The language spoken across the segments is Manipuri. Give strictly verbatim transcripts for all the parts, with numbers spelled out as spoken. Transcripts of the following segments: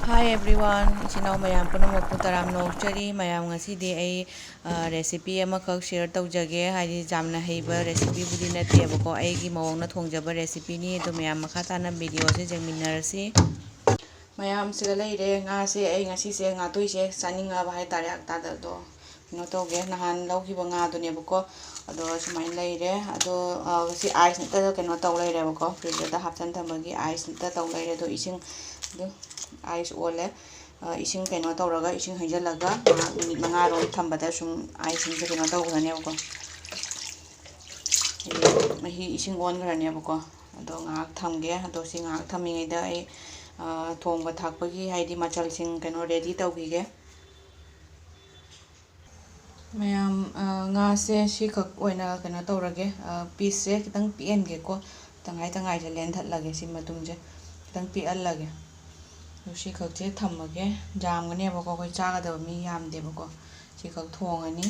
Hi everyone, ꯏꯆꯤꯟ ꯏꯅꯥꯎ ꯃꯌꯥꯝ ꯄꯨꯝꯅꯃꯛꯄꯨ ꯇꯔꯥꯝꯅ ꯑꯣꯛꯆꯔꯤ꯫ ꯃꯌꯥꯝ, ꯉꯁꯤꯗꯤ ꯑꯩ, ꯑ, recipe ꯑꯃꯈꯛ share ꯇꯧꯖꯒꯦ꯫ ꯍꯥꯏꯗꯤ ꯌꯥꯝꯅ ꯍꯩꯕ recipeꯕꯨꯗꯤ ꯅꯠꯇꯦꯕꯀꯣ, ꯑꯩꯒꯤ ꯃꯑꯣꯡꯅ ꯊꯣꯡꯖꯕ recipeꯅꯤ꯫ ꯑꯗꯣ ꯃꯌꯥꯝ ꯃꯈꯥ ꯇꯥꯅ videoꯁꯦ ꯌꯦꯡꯃꯤꯟꯅꯔꯁꯤ꯫ ꯃꯌꯥꯝ, ꯁꯤꯗ ꯂꯩꯔꯦ ꯉꯥꯁꯦ꯫ ꯑꯩ ꯉꯁꯤꯁꯦ ꯉꯥꯇꯣꯏꯁꯦ ꯆꯥꯅꯤꯡꯉꯕ ꯍꯥꯏꯇꯥꯔꯦ, ꯍꯞꯇꯥꯗ꯫ ꯑꯗꯣ ꯀꯩꯅꯣ ꯇꯧꯒꯦ, ꯅꯍꯥꯟ ꯂꯧꯈꯤꯕ ꯉꯥꯗꯨꯅꯦꯕꯀꯣ꯫ ꯑꯗꯣ ꯁꯨꯃꯥꯏꯅ ꯂꯩꯔꯦ꯫ ꯑꯗꯣ, ꯑ, ꯁꯤ ice ꯅꯠꯇ ꯀꯩꯅꯣ ꯇꯧ ꯂꯩꯔꯦꯕꯀꯣ, freezerꯗ ꯍꯥꯞꯆꯟ ꯊꯝꯕꯒꯤ ice ꯅꯠꯇ ꯇꯧ ꯂꯩꯔꯦ꯫ ꯑꯗꯣ ꯏꯁꯤꯡ, ꯑꯗꯨ ice ꯑꯣꯜꯂꯦ꯫ ꯑ, ꯏꯁꯤꯡ ꯀꯩꯅꯣ ꯇꯧꯔꯒ, ꯏꯁꯤꯡ ꯍꯩꯖꯤꯜꯂꯒ ꯉꯥꯏꯍꯥꯛ minute ꯃꯉꯥꯔꯣꯝ ꯊꯝꯕꯗ ꯁꯨꯝ iceꯁꯤꯡꯁꯦ ꯀꯩꯅꯣ ꯇꯧꯈ꯭ꯔꯅꯦꯕꯀꯣ꯫ ꯍꯥꯏꯗꯤ ꯃꯍꯤ ꯏꯁꯤꯡ ꯑꯣꯟꯈ꯭ꯔꯅꯦꯕꯀꯣ꯫ ꯑꯗꯣ ꯉꯥꯏꯍꯥꯛ ꯊꯝꯒꯦ꯫ ꯑꯗꯣ ꯁꯤ ꯉꯥꯏꯍꯥꯛ ꯊꯝꯃꯤꯉꯩꯗ ꯑꯩ, ꯑ, ꯊꯣꯡꯕ ꯊꯥꯛꯄꯒꯤ ꯍꯥꯏꯗꯤ ꯃꯆꯜꯁꯤꯡ ꯀꯩꯅꯣ ready ꯇꯧꯈꯤꯒꯦ꯫ ꯃꯌꯥꯝ, ꯑ, ꯉꯥꯁꯦ ꯁꯤꯈꯛ ꯑꯣꯏꯅ ꯀꯩꯅꯣ ꯇꯧꯔꯒꯦ꯫ ꯑ, pieceꯁꯦ ꯈꯤꯇꯪ ꯄꯤꯛꯍꯟꯒꯦꯀꯣ꯫ ꯇꯪꯈꯥꯏ ꯇꯪꯈꯥꯏꯁꯦ ꯂꯦꯟꯊꯠꯂꯒꯦ꯫ ꯁꯤ ꯃꯇꯨꯝꯁꯦ ꯈꯤꯇꯪ ꯄꯤꯛꯍꯜꯂꯒꯦ꯫ ꯑꯗꯨ ꯁꯤꯈꯛꯁꯦ ꯊꯝꯃꯒꯦ꯫ ꯌꯥꯝꯒꯅꯦꯕꯀꯣ, ꯑꯩꯈꯣꯏ ꯆꯥꯒꯗꯕ ꯃꯤ ꯌꯥꯝꯗꯦꯕꯀꯣ꯫ ꯁꯤꯈꯛ ꯊꯣꯡꯉꯅꯤ꯫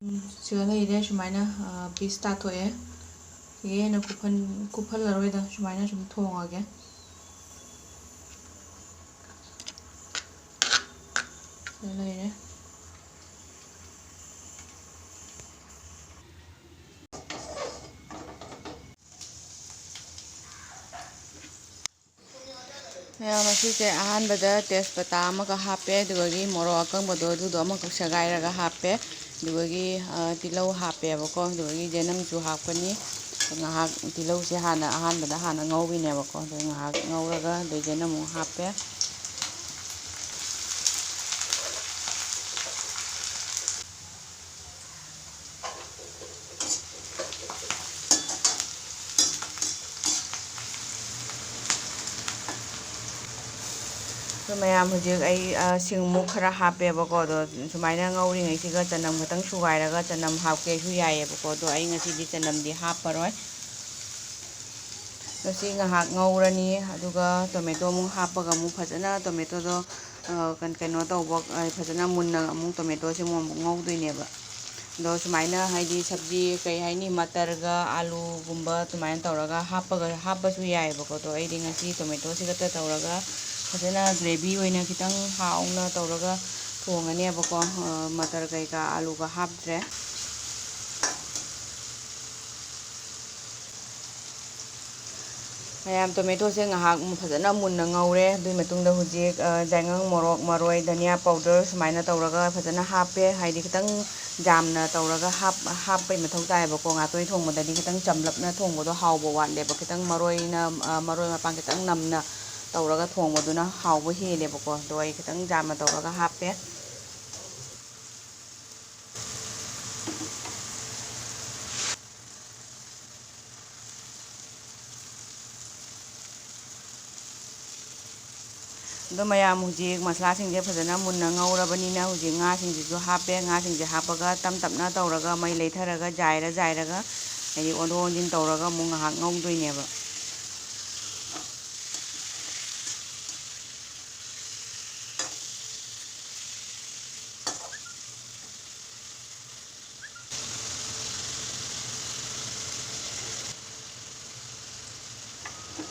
ꯎꯝ, ꯁꯤꯗ ꯂꯩꯔꯦ ꯁꯨꯃꯥꯏꯅ, ꯑ, piece ꯇꯥꯊꯣꯛꯑꯦ꯫ ꯍꯦꯟꯅ ꯀꯨꯞꯍꯟ-, ꯀꯨꯞꯍꯜꯂꯔꯣꯏꯗ, ꯁꯨꯃꯥꯏꯅ ꯁꯨꯝ ꯊꯣꯡꯉꯒꯦ꯫ ꯁꯤꯗ ꯂꯩꯔꯦ꯫ ꯃꯌꯥꯝ, ꯑꯁꯤꯁꯦ ꯑꯍꯥꯟꯕꯗ ꯇꯦꯖꯄꯇꯥ ꯑꯃꯈꯛ ꯍꯥꯞꯄꯦ, ꯑꯗꯨꯗꯒꯤ ꯃꯣꯔꯣꯛ ꯑꯀꯪꯕꯗꯣ ꯑꯗꯨꯗꯣ ꯑꯃꯈꯛ ꯁꯦꯒꯥꯏꯔꯒ ꯍꯥꯞꯄꯦ, ꯑꯗꯨꯗꯒꯤ, ꯑ, ꯇꯤꯜꯍꯧ ꯍꯥꯞꯄꯦꯕꯀꯣ, ꯑꯗꯨꯗꯒꯤ ꯌꯦꯅꯝꯁꯨ ꯍꯥꯞꯀꯅꯤ꯫ ꯉꯥꯏꯍꯥꯛ ꯇꯤꯜꯍꯧꯁꯦ ꯍꯥꯟꯅ ꯑꯍꯥꯟꯕꯗ ꯍꯥꯟꯅ ꯉꯧꯕꯤꯅꯦꯕꯀꯣ, ꯑꯗꯨ ꯉꯥꯏꯍꯥꯛ ꯉꯧꯔꯒ ꯑꯗꯩ ꯌꯦꯅꯝ ꯑꯃꯨꯛ ꯍꯥꯞꯄꯦ꯫ ꯑꯗꯣ ꯃꯌꯥꯝ, ꯍꯧꯖꯤꯛ ꯑꯩ, ꯑ, ꯁꯤꯡꯃꯨꯛ ꯈꯔ ꯍꯥꯞꯄꯦꯕꯀꯣ꯫ ꯑꯗꯣ ꯁꯨꯃꯥꯏꯅ ꯉꯧꯔꯤꯉꯩꯁꯤꯒ ꯆꯅꯝ ꯈꯛꯇꯪ ꯁꯨꯒꯥꯏꯔꯒ ꯆꯅꯝ ꯍꯥꯞꯀꯦꯁꯨ ꯌꯥꯏꯌꯦꯕꯀꯣ꯫ ꯑꯗꯣ ꯑꯩ ꯉꯁꯤꯗꯤ ꯆꯅꯝꯗꯤ ꯍꯥꯞꯄꯔꯣꯏ꯫ ꯑꯗꯣ ꯁꯤ ꯉꯥꯏꯍꯥꯛ ꯉꯧꯔꯅꯤ꯫ ꯑꯗꯨꯒ tomato ꯑꯃꯨꯛ ꯍꯥꯞꯄꯒ ꯑꯃꯨꯛ ꯐꯖꯅ tomatoꯗꯣ, ꯑ, ꯀꯩꯅꯣ ꯇꯧꯕ, ꯑ, ꯐꯖꯅ ꯃꯨꯟꯅ ꯑꯃꯨꯛ tomatoꯁꯦ ꯑꯃꯨꯛ, ꯑꯃꯨꯛ ꯉꯧꯗꯣꯏꯅꯦꯕ꯫ ꯑꯗꯣ ꯁꯨꯃꯥꯏꯅ, ꯍꯥꯏꯗꯤ, ꯁꯕꯖꯤ, ꯀꯩ ꯍꯥꯏꯅꯤ, ꯃꯇꯔꯒ ꯑꯂꯨꯒꯨꯝꯕ ꯑꯗꯨꯃꯥꯏꯅ ꯇꯧꯔꯒ ꯍꯥꯞꯄꯒ, ꯍꯥꯞꯄꯁꯨ ꯌꯥꯏꯑꯕꯀꯣ꯫ ꯑꯗꯣ ꯑꯩꯗꯤ ꯉꯁꯤ tomatoꯁꯤ ꯈꯛꯇ ꯇꯧꯔꯒ ꯐꯖꯅ gravy ꯑꯣꯏꯅ ꯈꯤꯇꯪ ꯍꯥꯎꯅ ꯇꯧꯔꯒ ꯊꯣꯡꯉꯅꯦꯕꯀꯣ꯫ ꯑ, ꯃꯇꯔ ꯀꯩꯀꯥ ꯑꯂꯨꯒ ꯍꯥꯞꯇ꯭ꯔꯦ꯫ ꯃꯌꯥꯝ, ꯇꯣꯃꯦꯇꯣꯁꯦ ꯉꯥꯏꯍꯥꯛ ꯐꯖꯅ ꯃꯨꯟꯅ ꯉꯧꯔꯦ꯫ ꯑꯗꯨꯒꯤ ꯃꯇꯨꯡꯗ ꯍꯧꯖꯤꯛ, ꯑ, ꯌꯥꯏꯉꯪ, ꯃꯣꯔꯣꯛ, ꯃꯔꯣꯏ, ꯙꯅꯤꯌꯥ powder ꯁꯨꯃꯥꯏꯅ ꯇꯧꯔꯒ ꯐꯖꯅ ꯍꯥꯞꯄꯦ꯫ ꯍꯥꯏꯗꯤ ꯈꯤꯇꯪ ꯌꯥꯝꯅ ꯇꯧꯔꯒ ꯍꯥꯞ-, ꯍꯥꯞꯄꯩ ꯃꯊꯧ ꯇꯥꯏꯌꯦꯕꯀꯣ꯫ ꯉꯥꯇꯣꯏ ꯊꯣꯡꯕꯗꯗꯤ ꯈꯤꯇꯪ ꯆꯝꯂꯞꯅ ꯊꯣꯡꯕꯗꯣ ꯍꯥꯎꯕ ꯋꯥꯠꯂꯦꯕ꯫ ꯈꯤꯇꯪ ꯃꯔꯣꯏꯅ, ꯑ, ꯃꯔꯣꯏ ꯃꯄꯥꯡ ꯈꯤꯇꯪ ꯅꯝꯅ ꯇꯧꯔꯒ ꯊꯣꯡꯕꯗꯨꯅ ꯍꯥꯎꯕ ꯍꯦꯜꯂꯦꯕꯀꯣ꯫ ꯑꯗꯣ ꯑꯩ ꯈꯤꯇꯪ ꯌꯥꯝꯅ ꯇꯧꯔꯒ ꯍꯥꯞꯄꯦ꯫ ꯑꯗꯣ ꯃꯌꯥꯝ, ꯍꯧꯖꯤꯛ ꯃꯁꯂꯥꯁꯤꯡꯁꯦ ꯐꯖꯅ ꯃꯨꯟꯅ ꯉꯧꯔꯕꯅꯤꯅ ꯍꯧꯖꯤꯛ ꯉꯥꯁꯤꯡꯁꯤꯁꯨ ꯍꯥꯞꯄꯦ꯫ ꯉꯥꯁꯤꯡꯁꯦ ꯍꯥꯞꯄꯒ ꯇꯞ ꯇꯞꯅ ꯇꯧꯔꯒ ꯃꯩ ꯂꯩꯊꯔꯒ ꯖꯥꯏꯔ ꯖꯥꯏꯔꯒ, ꯍꯥꯏꯗꯤ ꯑꯣꯟꯊꯣꯛ ꯑꯣꯟꯁꯤꯟ ꯇꯧꯔꯒ ꯑꯃꯨꯛ ꯉꯥꯏꯍꯥꯛ ꯉꯧꯗꯣꯏꯅꯦꯕ꯫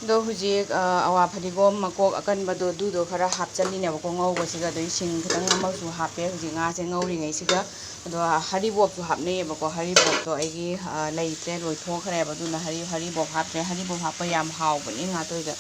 ꯑꯗꯣ ꯍꯧꯖꯤꯛ, ꯑ, ꯑꯋꯥ ꯐꯗꯤꯒꯣꯝ ꯃꯀꯣꯛ ꯑꯀꯟꯕꯗꯣ, ꯑꯗꯨꯗꯣ ꯈꯔ ꯍꯥꯞꯆꯜꯂꯤꯅꯦꯕꯀꯣ ꯉꯧꯕꯁꯤꯒ꯫ ꯑꯗꯩ ꯁꯤꯡ ꯈꯤꯇꯪ ꯑꯃꯁꯨ ꯍꯥꯞꯄꯦ ꯍꯧꯖꯤꯛ ꯉꯥꯁꯦ ꯉꯧꯔꯤꯉꯩꯁꯤꯒ꯫ ꯑꯗꯣ ꯍꯔꯤꯕꯣꯞꯁꯨ ꯍꯥꯞꯅꯩꯌꯦꯕꯀꯣ꯫ ꯍꯔꯤꯕꯣꯞꯇꯣ ꯑꯩꯒꯤ, ꯑ, ꯂꯩꯇ꯭ꯔꯦ, ꯂꯣꯏꯊꯣꯛꯈ꯭ꯔꯦꯕ꯫ ꯑꯗꯨꯅ ꯍꯔꯤ-, ꯍꯔꯤꯕꯣꯞ ꯍꯥꯞꯇ꯭ꯔꯦ꯫ ꯍꯔꯤꯕꯣꯞ ꯍꯥꯞꯄ ꯌꯥꯝ ꯍꯥꯎꯕꯅꯤ ꯉꯥꯇꯣꯏꯗ꯫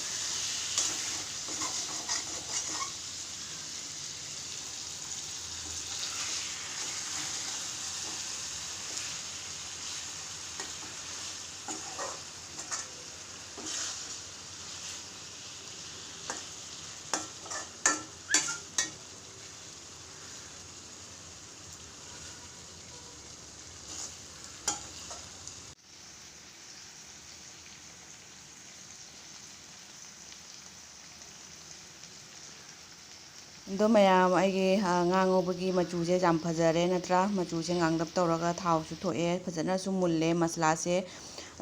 ꯑꯗꯣ ꯃꯌꯥꯝ, ꯑꯩꯒꯤ, ꯑ, ꯉꯥ ꯉꯧꯕꯒꯤ ꯃꯆꯨꯁꯦ ꯌꯥꯝ ꯐꯖꯔꯦ ꯅꯠꯇ꯭ꯔꯥ? ꯃꯆꯨꯁꯦ ꯉꯥꯡꯂꯞ ꯇꯧꯔꯒ ꯊꯥꯎꯁꯨ ꯊꯣꯛꯑꯦ, ꯐꯖꯅꯁꯨ ꯃꯨꯜꯂꯦ ꯃꯁꯂꯥꯁꯦ꯫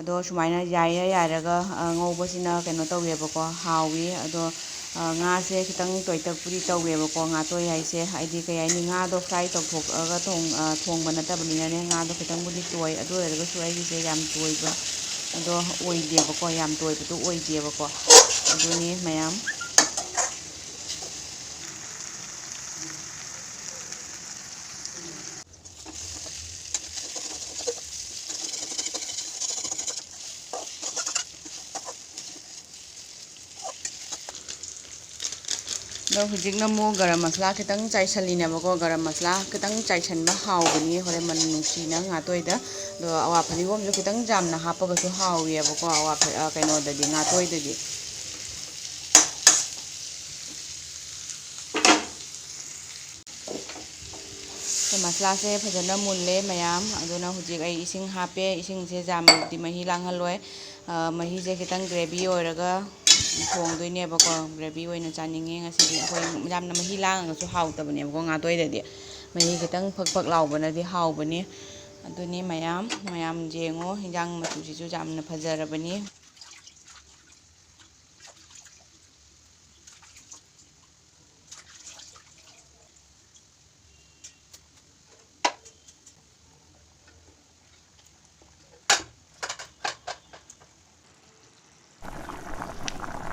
ꯑꯗꯣ ꯁꯨꯃꯥꯏꯅ ꯌꯥꯏꯔ ꯌꯥꯏꯔꯒ, ꯑ, ꯉꯧꯕꯁꯤꯅ ꯀꯩꯅꯣ ꯇꯧꯋꯦꯕꯀꯣ, ꯍꯥꯎꯋꯤ꯫ ꯑꯗꯣ, ꯑ, ꯉꯥꯁꯦ ꯈꯤꯇꯪ ꯇꯣꯏꯇꯛꯄꯨꯗꯤ ꯇꯧꯋꯦꯕꯀꯣ, ꯉꯥꯇꯣꯏ ꯍꯥꯏꯁꯦ꯫ ꯍꯥꯏꯗꯤ ꯀꯩ ꯍꯥꯏꯅꯤ, ꯉꯥꯗꯣ fry ꯇꯧꯊꯣꯛꯑꯒ ꯊꯣꯡ-, ꯑ, ꯊꯣꯡꯕ ꯅꯠꯇꯕꯅꯤꯅꯅꯦ, ꯉꯥꯗꯣ ꯈꯤꯇꯪꯕꯨꯗꯤ ꯇꯣꯏ꯫ ꯑꯗꯨ ꯑꯣꯏꯔꯒꯁꯨ ꯑꯩꯒꯤꯁꯦ ꯌꯥꯝ ꯇꯣꯏꯕ ꯑꯗꯣ ꯑꯣꯏꯗꯦꯕꯀꯣ, ꯌꯥꯝ ꯇꯣꯏꯕꯗꯣ ꯑꯣꯏꯗꯦꯕꯀꯣ꯫ ꯑꯗꯨꯅꯤ ꯃꯌꯥꯝ꯫ ꯑꯗꯣ ꯍꯧꯖꯤꯛꯅ ꯑꯃꯨꯛ ꯒꯔꯝ ꯃꯁꯂꯥ ꯈꯤꯇꯪ ꯆꯥꯏꯁꯜꯂꯤꯅꯦꯕꯀꯣ꯫ ꯒꯔꯝ ꯃꯁꯂꯥ ꯈꯤꯇꯪ ꯆꯥꯏꯁꯟꯕ ꯍꯥꯎꯕꯅꯤ ꯍꯣꯔꯦꯟ ꯃꯅꯝ ꯅꯨꯡꯁꯤꯅ ꯉꯥꯇꯣꯏꯗ꯫ ꯑꯗꯣ ꯑꯋꯥ ꯐꯗꯤꯒꯣꯝꯁꯨ ꯈꯤꯇꯪ ꯌꯥꯝꯅ ꯍꯥꯞꯄꯒꯁꯨ ꯍꯥꯎꯋꯦꯕꯀꯣ, ꯑꯋꯥ ꯐ-, ꯑ, ꯀꯩꯅꯣꯗꯗꯤ, ꯉꯥꯇꯣꯏꯗꯗꯤ꯫ ꯑꯩꯈꯣꯏ ꯃꯁꯂꯥꯁꯦ ꯐꯖꯅ ꯃꯨꯜꯂꯦ ꯃꯌꯥꯝ, ꯑꯗꯨꯅ ꯍꯧꯖꯤꯛ ꯑꯩ ꯏꯁꯤꯡ ꯍꯥꯞꯄꯦ꯫ ꯏꯁꯤꯡꯁꯦ ꯌꯥꯝꯅꯗꯤ ꯃꯍꯤ ꯂꯥꯡꯍꯜꯂꯣꯏ꯫ ꯑ, ꯃꯍꯤꯁꯦ ꯈꯤꯇꯪ gravy ꯑꯣꯏꯔꯒ ꯊꯣꯡꯗꯣꯏꯅꯦꯕꯀꯣ꯫ Gravy ꯑꯣꯏꯅ ꯆꯥꯅꯤꯡꯉꯦ ꯉꯁꯤꯗꯤ꯫ ꯑꯩꯈꯣꯏ ꯌꯥꯝꯅ ꯃꯍꯤ ꯂꯥꯡꯉꯒꯁꯨ ꯍꯥꯎꯇꯕꯅꯦꯕꯀꯣ ꯉꯥꯇꯣꯏꯗꯗꯤ꯫ ꯃꯍꯤ ꯈꯤꯇꯪ ꯐꯛ ꯐꯛ ꯂꯥꯎꯕꯅꯗꯤ ꯍꯥꯎꯕꯅꯤ꯫ ꯑꯗꯨꯅꯤ ꯃꯌꯥꯝ, ꯃꯌꯥꯝ ꯌꯦꯡꯉꯣ, ꯍꯤꯟꯖꯥꯡ ꯃꯆꯨꯁꯤꯁꯨ ꯌꯥꯝꯅ ꯐꯖꯔꯕꯅꯤ꯫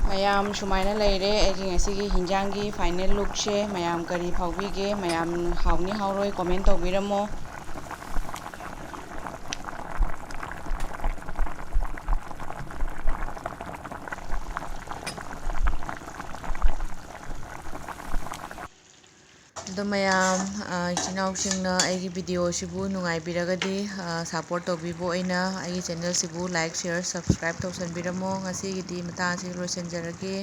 ꯃꯌꯥꯝ, ꯁꯨꯃꯥꯏꯅ ꯂꯩꯔꯦ ꯑꯩꯒꯤ ꯉꯁꯤꯒꯤ ꯍꯤꯟꯖꯥꯡꯒꯤ final lookꯁꯦ꯫ ꯃꯌꯥꯝ ꯀꯔꯤ ꯐꯥꯎꯕꯤꯒꯦ? ꯃꯌꯥꯝ ꯍꯥꯎꯅꯤ ꯍꯥꯎꯔꯣꯏ comment ꯇꯧꯕꯤꯔꯝꯃꯣ꯫ ꯑꯗꯣ ꯃꯌꯥꯝ, ꯑ, ꯏꯆꯤꯟ ꯏꯅꯥꯎꯁꯤꯡꯅ ꯑꯩꯒꯤ videoꯁꯤꯕꯨ ꯅꯨꯡꯉꯥꯏꯕꯤꯔꯒꯗꯤ, ꯑ, support ꯇꯧꯕꯤꯕ ꯑꯣꯏꯅ ꯑꯩꯒꯤ channelꯁꯤꯕꯨ like, share, subscribe ꯇꯧꯁꯟꯕꯤꯔꯝꯃꯣ꯫ ꯉꯁꯤꯒꯤꯗꯤ ꯃꯇꯥꯡ ꯑꯁꯤꯗ ꯂꯣꯏꯁꯤꯟꯖꯔꯒꯦ꯫